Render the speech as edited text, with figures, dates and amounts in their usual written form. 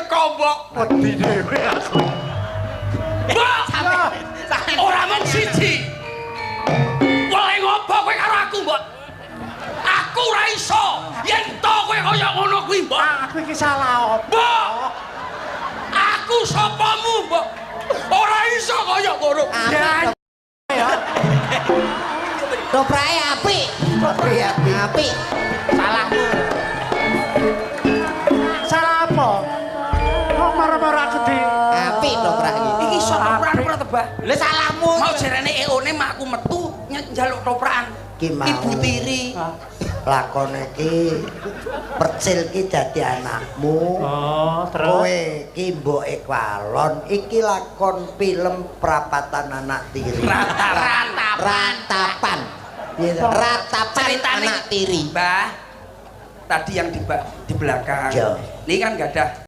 teko, Mbok. Wedi dhewe aku. Mbok, ora mung siji. Wae ngopo kowe karo aku, Mbok? Aku ora iso yen to kowe kaya ngono kuwi, Mbok. Aku iki salah apa? Mbok. Aku sapamu, Mbok? Ora iso kaya ngono. Ya. Ya. Toprake apik. Apik, apik. Apik. Salahmu. Salah apa? Kok marah-marah aku di Apik toprak iki. Iki iso toprakan ora to, Mbah? Lah salahmu. Mau jarene EO-ne mak aku metu njaluk toprakan. Ki mau. Ibu tiri. Lakon iki Percil ki dadi anakmu. Oh, terus Kowe ki mboke kwalon. Iki lakon film Prapatan Anak Tiri. Ratapan. Ratapan. Piye to? Ratapan Ceritane anak tiri. Mbah. Tadi yang di belakang. Ya. Ini kan gak ada